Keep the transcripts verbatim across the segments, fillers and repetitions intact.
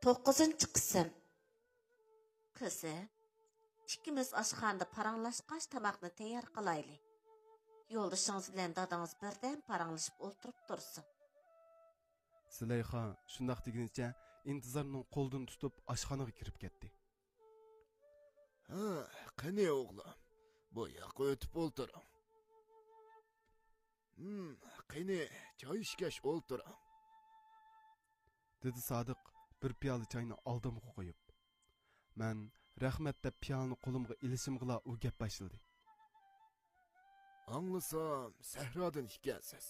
توققۇزىنچى قىسىم. قىزىم، ئىككىمىز ئاشخانىدا پاراڭلاشقاچ، تاماقنى تەييار قىلايلى. يولدىشىڭىز بىلەن دادىڭىز بىردەم پاراڭلىشىپ ئولتۇرۇپ تۇرسۇن. زۇلەيخا شۇنداق دېگىنىچە ئىنتىزارنىڭ قولىدىن تۇتۇپ ئاشخانىغا كىرىپ كەتتى. ھە، قېنى ئوغلۇم، بۇ ياققا ئۆتۈپ ئولتۇرۇڭ. ھىم، قېنى، چاي ئىچكەچ ئولتۇرۇڭ. دېدى سادىق بىر پىيالە چاينى ئالدىمغا قويۇپ. مەن رەھمەت دەپ پىيالىنى قولۇمغا ئېلىشىمغىلا ئۇ گەپ باشلىدى. ئاڭلىسام، سەھرادىن ئىكەنسىز.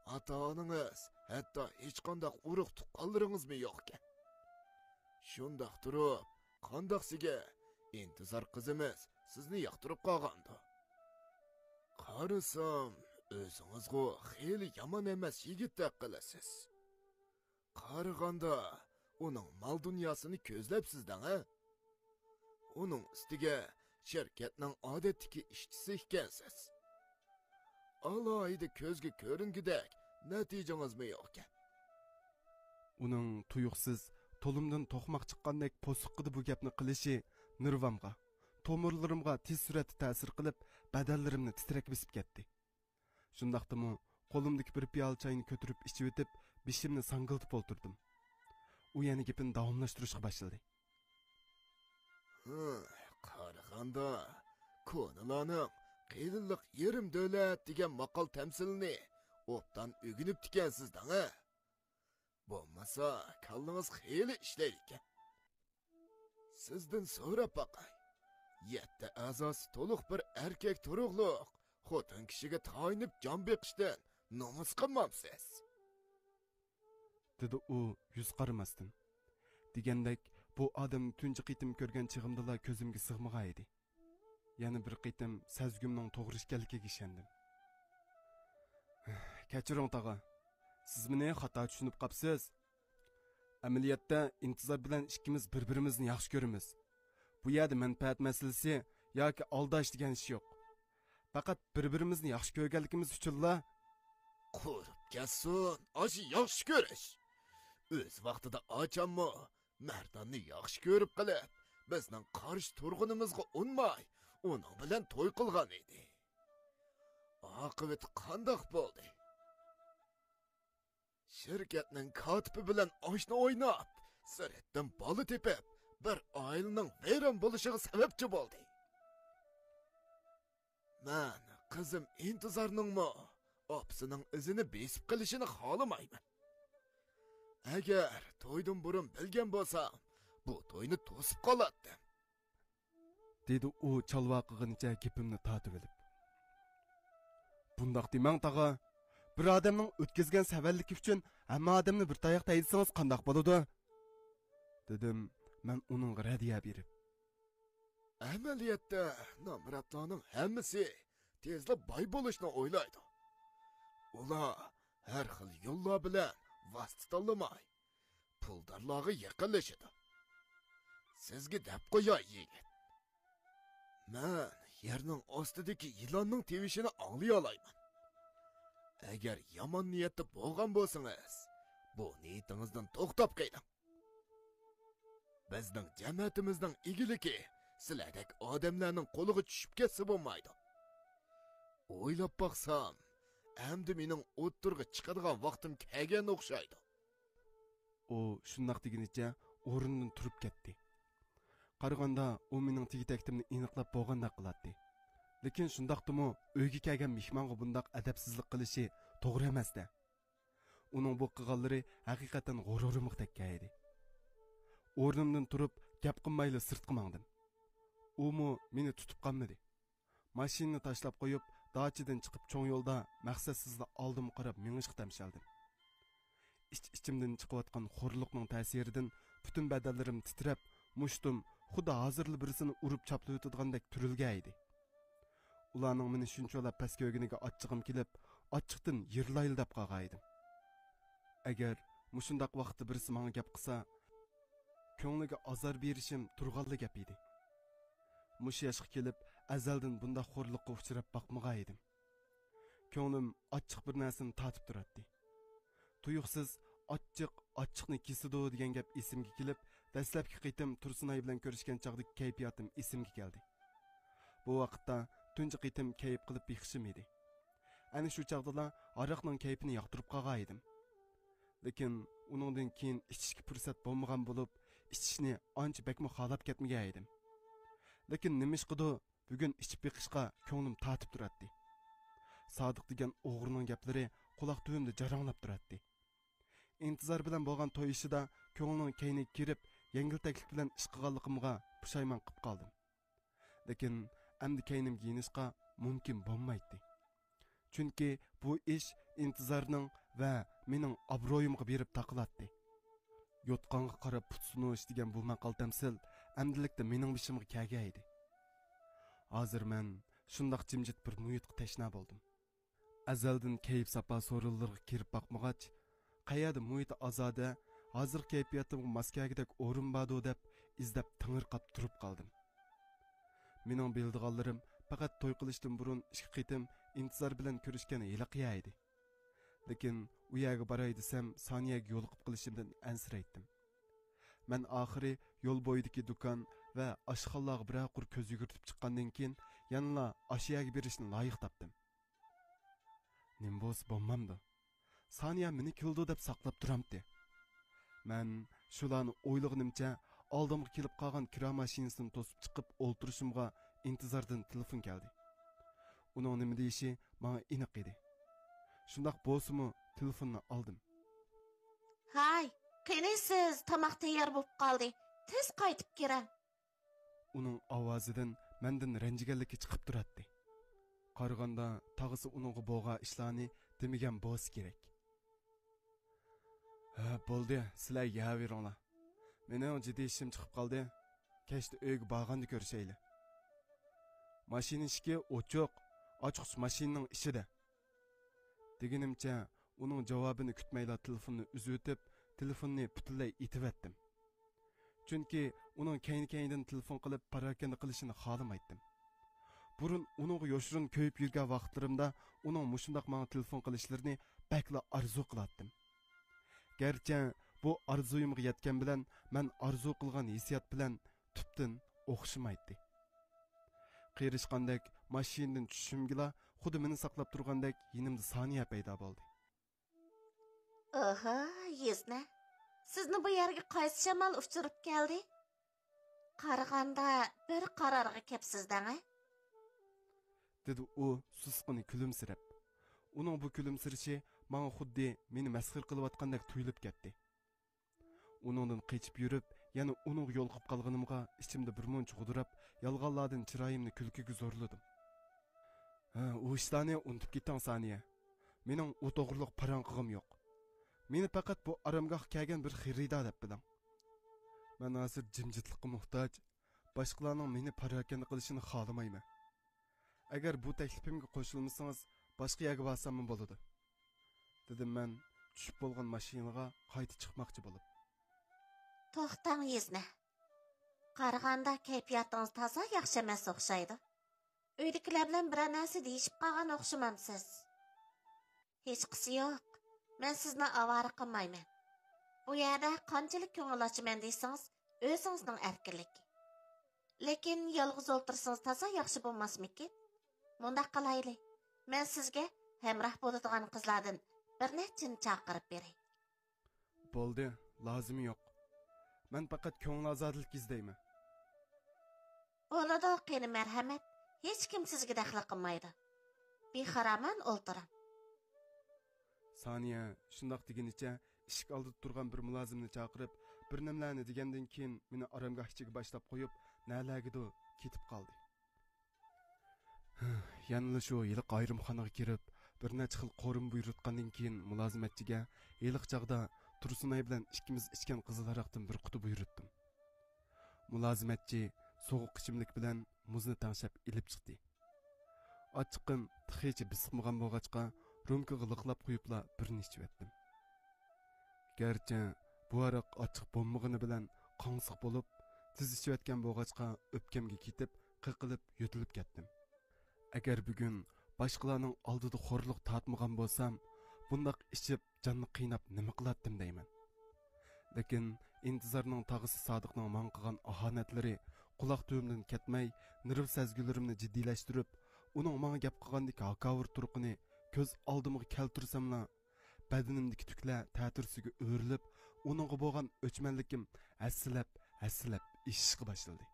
ئاتا-ئانىڭىز، ھەتتا ھېچقانداق ئۇرۇق-تۇغقانلىرىڭىزمۇ يوقكەن. شۇنداق تۇرۇپ، قانداقسىگە ئىنتىزار قىزىمىز سىزنى ياقتۇرۇپ قالغاندۇ؟ قارىسام، ئۆزىڭىزغۇ خېلى يامان ئەمەس يىگىتتەك قىلىسىز. قارىغاندا، ئۇنىڭ مال-دۇنياسىنى كۆزلەپسىز دەڭە. ئۇنىڭ ئۈستىگە شىركەتنىڭ ئادەتتىكى ئىشچىسى ئىكەنسىز. ئالاھىدە كۆزگە كۆرۈنگۈدەك نەتىجىڭىزمۇ يوقكەن. ئۇنىڭ تۇيۇقسىز تولۇمدىن توقماق چىققاندەك پوسۇققىدە بۇ گەپنى قىلىشى نېرۋامغا، تومۇرلىرىمغا تېز سۈرئەتتە تەسىر قىلىپ، بەدەنلىرىمنى تىترەك بېسىپ كەتتى. شۇنداقتىمۇ قولۇمدىكى بىر پىيالە چاينى كۆتۈرۈپ ئىچىۋېتىپ، بېشىمنى ساڭگىلتىپ ئولتۇردۇم. ئۇ يەنە گېپىنى داۋاملاشتۇرۇشقا باشلىدى. ھە، قارىغاندا، كونىلارنىڭ قېلىنلىق يېرىم دۆلەت دېگەن ماقال تەمسىلىنى ئوبدان ئۆگىنىپتىكەنسىز دەڭە. بولمىسا، كاللىڭىز خېلى ئىشلەيدىكەن. سىزدىن سوراپ باقاي. يەتتە ئەزاسى تولۇق بىر ئەركەك تۇرۇقلۇق خوتۇن كىشىگە تايىنىپ جان بېقىشتىن نومۇس قىلمامسىز؟ دېدى ئۇ يۈز قارىماستىن. دېگەندەك، بۇ ئادەمنى تۇنجى قېتىم كۆرگەن چېغىمدىلا كۆزۈمگە سىغمىغان ئىدى. يەنە بىر قېتىم سەزگۈمنىڭ توغرا ئىكەنلىكىگە ئىشەندىم. كەچۈرۈڭ، تاغا. سىز مېنى خاتا چۈشىنىپ قاپسىز. ئەمەلىيەتتە ئىنتىزار بىلەن ئىككىمىز بىر-بىرىمىزنى ياخشى كۆرىمىز. بۇ يەردە مەنپەئەت مەسىلىسى ياكى ئالداش دېگەن ئىش يوق. پەقەت بىر-بىرىمىزنى ياخشى كۆرگەنلىكىمىز ئۈچۈنلا. قۇرۇپ كەتسۇن، ئاشۇ ياخشى كۆرۈش. ئۆز ۋاقتىدا ئاچاممۇ مەرداننى ياخشى كۆرۈپ قېلىپ، بىزنىڭ قارشى تۇرغىنىمىزغا ئۇنماي، ئۇنىڭ بىلەن توي قىلغان ئىدى. ئاقىۋىتى قانداق بولدى؟ شىركەتنىڭ كاتىپى بىلەن ئاشنا ئويناپ، سىرتتىن بالا تېپىپ، بىر ئائىلىنىڭ ۋەيران بولۇشىغا سەۋەبچى بولدى. مەن قىزىم ئىنتىزارنىڭمۇ ئاپىسىنىڭ ئىزىنى بېسىپ قېلىشىنى خالىمايمەن. ئەگەر تويدىن بۇرۇن بىلگەن بولسام، بۇ توينى توسۇپ قالاتتىم. دېدى ئۇ چالۋاقىغىنىچە گېپىمنى تارتىۋېلىپ. بۇنداق دېمەڭ، تاغا. بىر ئادەمنىڭ ئۆتكۈزگەن سەۋەنلىكى ئۈچۈن ھەممە ئادەمنى بىر تاياقتا ھەيدىسىڭىز قانداق بولىدۇ؟ دېدىم مەن ئۇنىڭغا رەددىيە بېرىپ. ئەمەلىيەتتە نامراتلارنىڭ ھەممىسى تېزلا باي بولۇشنى ئويلايدۇ. ئۇلار ھەر خىل يوللار بىلەن ۋاسىتە تاللىماي، پۇلدارلارغا يېقىنلىشىدۇ. سىزگە دەپ قوياي، يىگىت. مەن يەرنىڭ ئاستىدىكى يىلاننىڭ تىۋىشىنى ئاڭلىيالايمەن. ئەگەر يامان نىيەتتە بولغان بولسىڭىز، بۇ نىيىتىڭىزدىن توختاپ قېلىڭ. بىزنىڭ جەمەتىمىزنىڭ ئىگىلىكى سىلەردەك ئادەملەرنىڭ قولىغا چۈشۈپ كەتسە بولمايدۇ. ئويلاپ باقسام، ئەمدى مېنىڭ ئوتتۇرىغا چىقىدىغان ۋاقتىم كەلگەن ئوخشايدۇ. ئۇ شۇنداق دېگىنىچە ئورنىدىن تۇرۇپ كەتتى. قارىغاندا، ئۇ مېنىڭ تېگى-تەكتىمنى ئېنىقلاپ بولغاندەك قىلاتتى. لېكىن شۇنداقتىمۇ ئۆيگە كەلگەن مېھمانغا بۇنداق ئەدەپسىزلىك قىلىشى توغرا ئەمەس-دە. ئۇنىڭ بۇ قىلغانلىرى ھەقىقەتەن غۇرۇرۇمغا تەگكەن ئىدى. ئورنۇمدىن تۇرۇپ، گەپ قىلمايلا سىرتقا ماڭدىم. ئۇمۇ مېنى تۇتۇپ قالمىدى. ماشىنىنى تاشلاپ قويۇپ، داچىدىن چىقىپ، چوڭ يولدا مەقسەتسىزلا ئالدىمغا قاراپ مېڭىشقا تەمشەلدىم. ئىچ-ئىچىمدىن چىقىۋاتقان خورلۇقنىڭ تەسىرىدىن پۈتۈن بەدەنلىرىم تىترەپ، مۇشتۇم خۇددى ھازىرلا بىرسىنى ئۇرۇپ چاپلىۋېتىدىغاندەك تۈرۈلگەن ئىدى. ئۇلارنىڭ مېنى شۇنچىۋالا پەس كۆرگىنىگە ئاچچىقىم كېلىپ، ئاچچىقتىن يىرلايلا دەپ قالغان ئىدىم. ئەگەر مۇشۇنداق ۋاقىتتا بىرسى ماڭا گەپ قىلسا، كۆڭلىگە ئازار بېرىشىم تۇرغانلا گەپ ئىدى. مۇشۇ ياشقا كېلىپ ئەزەلدىن بۇنداق خورلۇققا ئۇچراپ باقمىغان ئىدىم. كۆڭلۈم ئاچچىق بىر نەرسىنى تارتىپ تۇراتتى. تۇيۇقسىز ئاچچىق ئاچچىقنى كېسىدۇ دېگەن گەپ ئېسىمگە كېلىپ، دەسلەپكى قېتىم تۇرسۇنئاي بىلەن كۆرۈشكەن چاغدىكى كەيپىياتىم ئېسىمگە كەلدى. بۇ ۋاقىتتا تۇنجى قېتىم كەيپ قىلىپ بېقىشىم ئىدى. ئەنە شۇ چاغدىلا ھاراقنىڭ كەيپىنى ياقتۇرۇپ قالغان ئىدىم. لېكىن ئۇنىڭدىن كېيىن ئىچىشكە پۇرسەت بولمىغان بولۇپ، ئىچىشنى ئانچە بەكمۇ خالاپ كەتمىگەن ئىدىم. لېكىن نېمىشقىدۇ، بۈگۈن ئىچىپ بېقىشقا كۆڭلۈم تارتىپ تۇراتتى. سادىق دېگەن ئوغرىنىڭ گەپلىرى قۇلاق تۈۋىمدە جاراڭلاپ تۇراتتى. ئىنتىزار بىلەن بولغان توي ئىشىدا كۆڭلىنىڭ كەينىگە كىرىپ، يەڭگىلتەكلىك بىلەن ئىش قىلغانلىقىمغا پۇشايمان قىلىپ قالدىم. لېكىن ئەمدى كەينىمگە يېنىشقا مۇمكىن بولمايتتى. چۈنكى بۇ ئىش ئىنتىزارنىڭ ۋە مېنىڭ ئابرۇيۇمغا بېرىپ تاقىلاتتى. يوتقانغا قاراپ پۇت سۇنۇش دېگەن بۇ ماقال تەمسىل ئەمدىلىكتە مېنىڭ بېشىمغا كەلگەن ئىدى. ھازىر مەن شۇنداق جىمجىت بىر مۇھىتقا تەشنا بولدۇم. ئەزەلدىن كەيپ ساپا سورۇنلىرىغا كىرىپ باقمىغاچ، قەيەردە مۇھىتى ئازادە، ھازىرقى كەيپىياتىمغا ماس كەلگۈدەك ئورۇن باردۇ دەپ ئىزدەپ تېڭىرقاپ تۇرۇپ قالدىم. مېنىڭ بىلىدىغانلىرىم پەقەت توي قىلىشتىن بۇرۇن ئىككى قېتىم ئىنتىزار بىلەن كۆرۈشكەن ھېلىقى يەر ئىدى. لېكىن ئۇ يەرگە باراي دېسەم، سانىيەگە يولۇقۇپ قېلىشىمدىن ئەنسىرەيتتىم. مەن ئاخىرى يول بويىدىكى دۇكان ۋە ئاشخانىلارغا بىرەر قۇر كۆز يۈگۈرتۈپ چىققاندىن كېيىن، يەنىلا ئاشۇ يەرگە بېرىشنى لايىق تاپتىم. نېمە بولسا بولمامدۇ. سانىيە مېنى كېلىدۇ دەپ ساقلاپ تۇرامتى. مەن شۇلارنى ئويلىغىنىمچە ئالدىمغا كېلىپ قالغان كىرا ماشىنىسىنى توسۇپ چىقىپ ئولتۇرۇشۇمغا ئىنتىزاردىن تېلېفون كەلدى. ئۇنىڭ نېمە دېيىشى ماڭا ئېنىق ئىدى. شۇنداق بولسىمۇ تېلېفوننى ئالدىم. ھاي، قېنى سىز، تاماق تەييار بولۇپ قالدى. تېز قايتىپ كىرىڭ. ئۇنىڭ ئاۋازىدىن مەندىن رەنجىگەنلىكى چىقىپ تۇراتتى. قارىغاندا تاغىسى ئۇنىڭغا بولغان ئىشلارنى دېمىگەن بولسا كېرەك. ھە، بولدى، سىلەر يەۋېرىڭلار. مېنىڭ جىددىي ئىشىم چىقىپ قالدى. كەچتە ئۆيگە بارغاندا كۆرۈشەيلى. ماشىنا ئىشىكى ئوچۇق، ئاچقۇچ ماشىنىنىڭ ئىچىدە. دېگىنىمچە، ئۇنىڭ جاۋابىنى كۈتمەيلا تېلېفوننى ئۈزۈۋېتىپ، تېلېفوننى پۈتۈنلەي ئېتىۋەتتىم. چۈنكى ئۇنىڭ كەينى-كەينىدىن تېلېفون قىلىپ پاراكەندە قىلىشىنى خالىمايتتىم. بۇرۇن ئۇنىڭغا يوشۇرۇن كۆيۈپ يۈرگەن ۋاقىتلىرىمدا ئۇنىڭ مۇشۇنداق ماڭا تېلېفون قىلىشلىرىنى بەكلا ئارزۇ قىلاتتىم. گەرچە بۇ ئارزۇيۇمغا يەتكەن بىلەن مەن ئارزۇ قىلغان ھېسسىيات بىلەن تۈپتىن ئوخشىمايتتى. قېرىشقاندەك ماشىنىدىن چۈشۈشۈمگىلا خۇددى مېنى ساقلاپ تۇرغاندەك يېنىمدا سانىيە پەيدا بولدى. ئوھو، يېزنە، سىزنى بۇ يەرگە قايسى شامال ئۇچۇرۇپ كەلدى؟ قارىغاندا بىر قارارغا كەپسىز دەڭە. دېدى ئۇ سۇسقىنە كۈلۈمسىرەپ. ئۇنىڭ بۇ كۈلۈمسىرىشى ماڭا خۇددى مېنى مەسخىرە قىلىۋاتقاندەك تۇيۇلۇپ كەتتى. ئۇنىڭدىن قېچىپ يۈرۈپ، يەنە ئۇنىڭغا يولۇقۇپ قالغىنىمغا ئىچىمدە بىرمۇنچە غۇدۇراپ، يالغانلاردىن چىرايىمنى كۈلكىگە زورلىدىم. ھە، ئۇ ئىشلارنى ئۇنتۇپ كېتىڭ، سانىيە. مېنىڭ ئۇ توغرىلىق پاراڭ قىلغۇم يوق. مېنى پەقەت بۇ ئارامگاھقا كەلگەن بىر خېرىدار دەپ بىلىڭ. مەن ھازىر جىمجىتلىققا موھتاج، باشقىلارنىڭ مېنى پاراكەندە قىلىشىنى خالىمايمەن. ئەگەر بۇ تەكلىپىمگە قوشۇلمىسىڭىز، باشقا يەرگە بارساممۇ بولىدۇ، دېدىم مەن چۈشۈپ بولغان ماشىنىغا قايتا چىقماقچى بولۇپ. توختاڭ، يېزنە. قارىغاندا كەيپىياتىڭىز تازا ياخشى ئەمەس ئوخشايدۇ. ئۆيدىكىلەر بىلەن بىرەر نەرسە دېيىشىپ قالغان ئوخشىمامسىز؟ ھېچقىسى يوق. مەن سىزنى ئاۋارە قىلمايمەن. بۇ يەردە قانچىلىك كۆڭۈل ئاچىمەن دېسىڭىز، ئۆزىڭىزنىڭ ئەركىنلىكى. لېكىن يالغۇز ئولتۇرسىڭىز تازا ياخشى بولماسمىكىن؟ مۇنداق قىلايلى، مەن سىزگە ھەمراھ بولىدىغان قىزلاردىن بىر نەچچىنى چاقىرىپ بېرەي. بولدى، لازىمى يوق. مەن پەقەت كۆڭۈل ئازادىلىك ئىزدەيمەن. بولىدۇ، قېنى مەرھەمەت، ھېچكىم سىزگە دەخلى قىلمايدۇ. بىخارامان ئولتۇرۇڭ. سانىيە شۇنداق دېگىنىچە ئىشىك ئالدىدا تۇرغان بىر مۇلازىمنى چاقىرىپ، بىر نېمىلەرنى دېگەندىن كېيىن مېنى ئارامگاھ ئىچىگە باشلاپ قويۇپ، نەلەرگىدۇر كېتىپ قالدى. يەنىلا شۇ ھېلىقى ئايرىمخانىغا كىرىپ، بىر نەچچە خىل قورۇما بۇيرۇتقاندىن كېيىن مۇلازىمەتچىگە ھېلىقى چاغدا تۇرسۇنئاي بىلەن ئىككىمىز ئىچكەن قىزىل ھاراقتىن بىر قۇتا بۇيرۇتتۇم. مۇلازىمەتچى سوغۇق ئىچىملىك بىلەن مۇزنى تەڭشەپ ئېلىپ چىقتى. ئاچچىقىم تېخىچە بېسىقمىغان بولغاچقا، رومكىغا لىقلاپ قويۇپلا بىرنى ئىچىۋەتتىم. گەرچە بۇ ھاراق ئاچچىق بولمىغىنى بىلەن قاڭسىق بولۇپ، تېز ئىچىۋەتكەن بولغاچقا، ئۆپكەمگە كېتىپ، قېقىلىپ يۆتىلىپ كەتتىم. ئەگەر بۈگۈن باشقىلارنىڭ ئالدىدا خورلۇق تارتمىغان بولسام، بۇنداق ئىچىپ، جاننى قىيناپ نېمە قىلاتتىم دەيمەن. لېكىن ئىنتىزارنىڭ تاغىسى سادىقنىڭ ماڭا قىلغان ئاھانەتلىرى قۇلاق تۈۋىمدىن كەتمەي، نېرۋا سەزگۈلىرىمنى جىددىيلەشتۈرۈپ، ئۇنىڭ ماڭا گەپ قىلغاندىكى ھاكاۋۇر تۇرقىنى كۆز ئالدىمغا كەلتۈرسەملا، بەدىنىمدىكى تۈكلەر تەتۈرىسىگە ئۆرۈلۈپ، ئۇنىڭغا بولغان ئۆچمەنلىكىم ھەسسىلەپ، ھەسسىلەپ ئېشىشقا باشلىدى.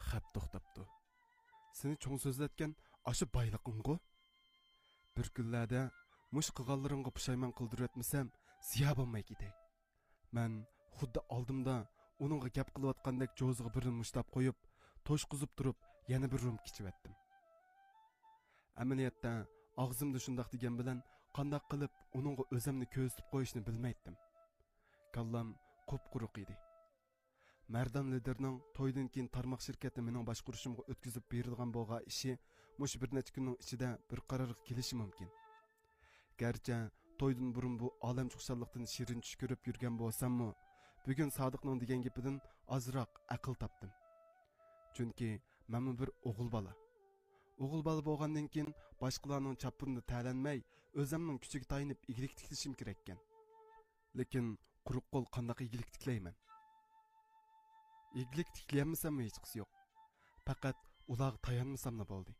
خەپ توختاپتۇ. سېنى چوڭ سۆزلەتكەن ئاشۇ بايلىقىڭغۇ؟ بىر كۈنلەردە مۇشۇ قىلغانلىرىڭغا پۇشايمان قىلدۇرۇۋەتمىسەم، زىيا بولماي كېتەي. مەن خۇددى ئالدىمدا ئۇنىڭغا گەپ قىلىۋاتقاندەك جوزىغا بىرنى مۇشتاپ قويۇپ، توشقۇزۇپ تۇرۇپ، يەنە بىر رومكا ئىچىۋەتتىم. ئەمەلىيەتتە، ئاغزىمدا شۇنداق دېگەن بىلەن، قانداق قىلىپ ئۇنىڭغا ئۆزۈمنى كۆرسىتىپ قويۇشنى بىلمەيتتىم. كاللام قۇپقۇرۇق ئىدى. مەردان لىدىرنىڭ تويدىن كېيىن تارماق شىركەتنى مېنىڭ باشقۇرۇشۇمغا ئۆتكۈزۈپ بېرىدىغان بولغان ئىشى مۇشۇ بىر نەچچە كۈننىڭ ئىچىدە بىر قارارغا كېلىشى مۇمكىن. گەرچە تويدىن بۇرۇن بۇ ئالەمچە خۇشاللىقتىن شېرىن چۈش كۆرۈپ يۈرگەن بولساممۇ، بۈگۈن سادىقنىڭ دېگەن گېپىدىن ئازراق ئەقىل تاپتىم. چۈنكى مەنمۇ بىر ئوغۇل بالا. ئوغۇل بالا بولغاندىن كېيىن باشقىلارنىڭ چاپپىرىدا تەلەنمەي، ئۆزەمنىڭ كۈچىگە تايىنىپ ئىگىلىك تىكلىشىم كېرەككەن. لېكىن قۇرۇق قول قانداق ئىگىلىك تىكلەيمەن؟ ئىگىلىك تىكلىيەلمىسەممۇ ھېچقىسى يوق. پەقەت ئۇلارغا تايانمىساملا بولدى.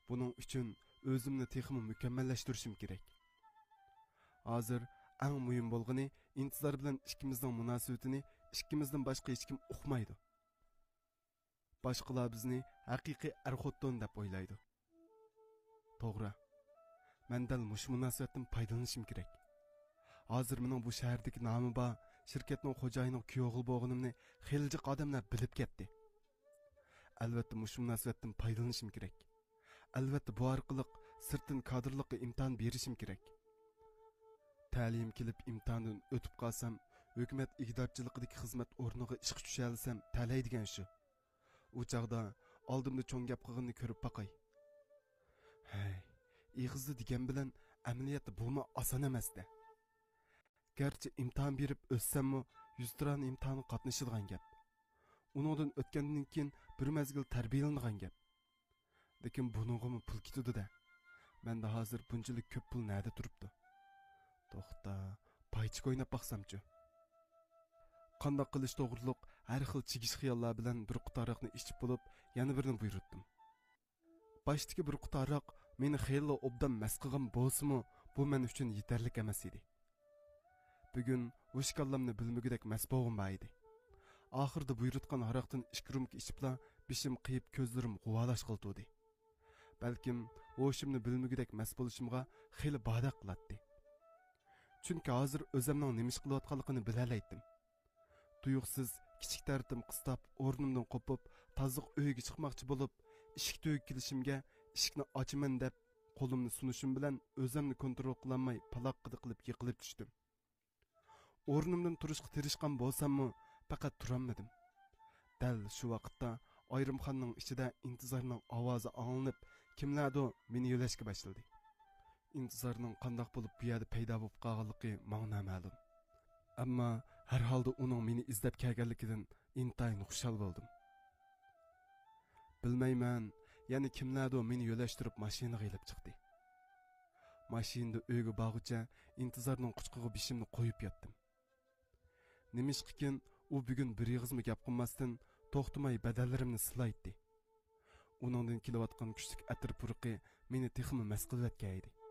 بۇنىڭ ئۈچۈن ئۆزۈمنى تېخىمۇ مۇكەممەللەشتۈرۈشۈم كېرەك. ھازىر ئەڭ مۇھىم بولغىنى، ئىنتىزار بىلەن ئىككىمىزنىڭ مۇناسىۋىتىنى ئىككىمىزدىن باشقا ھېچكىم ئۇقمايدۇ. باشقىلار بىزنى ھەقىقىي ئەر-خوتۇن دەپ ئويلايدۇ. توغرا. مەن دەل مۇشۇ مۇناسىۋەتتىن پايدىلىنىشىم كېرەك. ھازىر مېنىڭ بۇ شەھەردىكى نامى بار شىركەتنىڭ خوجايىنىغا كۈيئوغۇل بولغىنىمنى خېلى جىق ئادەملەر بىلىپ كەتتى. ئەلۋەتتە، مۇشۇ مۇناسىۋەتتىن پايدىلىنىشىم كېرەك. ئەلۋەتتە، بۇ ئارقىلىق سىرتتىن كادىرلىققا ئىمتىھان بېرىشىم كېرەك. تەلىيىم كېلىپ ئىمتىھاندىن ئۆتۈپ قالسام، ھۆكۈمەت ئىگىدارچىلىقىدىكى خىزمەت ئورنىغا ئىشقا چۈشەلىسەم، تەلەيدىگەن شۇ. ئۇ چاغدا ئالدىمدا چوڭ گەپ قىلغىنىنى كۆرۈپ باقاي. ھەي، ئېغىزدا دېگەن بىلەن ئەمەلىيەتتە بۇمۇ ئاسان ئەمەس-دە. گەرچە ئىمتىھان بېرىپ ئۆتسەممۇ، يۈزتۇرا ئىمتىھانغا قاتنىشىدىغان گەپ. ئۇنىڭدىن ئۆتكەندىن كېيىن بىر مەزگىل تەربىيەلىنىدىغان گەپ. لېكىن بۇنىڭغىمۇ پۇل كېتىدۇ-دە. مەندە ھازىر بۇنچىلىك كۆپ پۇل نەدە تۇرۇپتۇ؟ توختا، پايچىك ئويناپ باقسامچۇ؟ قانداق قىلىش توغرۇلۇق ھەر خىل چىگىش خىياللار بىلەن بىر قۇتا ھاراقنى ئىچىپ بولۇپ، يەنە بىرنى بۇيرۇتتۇم. باشتىكى بىر قۇتا ھاراق مېنى خېلىلا ئوبدان مەست قىلغان بولسىمۇ، بۇ مەن ئۈچۈن يېتەرلىك ئەمەس ئىدى. بۈگۈن ھوش كاللامنى بىلمىگۈدەك مەست بولغۇم بار ئىدى. ئاخىرىدا بۇيرۇتقان ھاراقتىن ئىككى رومكا ئىچىپلا، بېشىم قېيىپ، كۆزلىرىم غۇۋالاشقىلى تۇردى. بەلكىم ھوشۇمنى بىلمىگۈدەك مەست بولۇشۇمغا خېلى باردەك قىلاتتى. چۈنكى ھازىر ئۆزەمنىڭ نېمە ئىش قىلىۋاتقانلىقىنى بىلەلەيتتىم. تۇيۇقسىز كىچىك تەرىتىم قىستاپ، ئورنۇمدىن قوپۇپ، تازىلىق ئۆيىگە چىقماقچى بولۇپ، ئىشىك تۈۋىگە كېلىشىمگە، ئىشىكنى ئاچىمەن دەپ، قولۇمنى سۇنۇشۇم بىلەن ئۆزۈمنى كونترول قىلالماي، پالاققىدە قىلىپ يىقىلىپ چۈشتۈم. ئورنۇمدىن تۇرۇشقا تىرىشقان بولساممۇ، پەقەت تۇرالمىدىم. دەل شۇ ۋاقىتتا ئايرىمخانىنىڭ ئىچىدە ئىنتىزارنىڭ ئاۋازى ئاڭلىنىپ، كىملەردۇ مېنى يۆلەشكە باشلىدى. ئىنتىزارنىڭ قانداق بولۇپ بۇ يەردە پەيدا بولۇپ قالغانلىقى ماڭا نامەلۇم. ئەمما ھەر ھالدا ئۇنىڭ مېنى ئىزدەپ كەلگەنلىكىدىن ئىنتايىن خۇشال بولدۇم. بىلمەيمەن، يەنە كىملەردۇ مېنى يۆلەشتۈرۈپ ماشىنىغا ئېلىپ چىقتى. ماشىنىدا ئۆيگە بارغۇچە ئىنتىزارنىڭ قۇچىقىغا بېشىمنى قويۇپ ياتتىم. نېمىشقىكىن، ئۇ بۈگۈن بىر ئېغىزمۇ گەپ قىلماستىن، توختىماي بەدەنلىرىمنى سىلايتتى. ئۇنىڭدىن كېلىۋاتقان كۈچلۈك ئەتىر پۇرىقى مېنى تېخىمۇ مەست قىلىۋەتكەن ئىدى.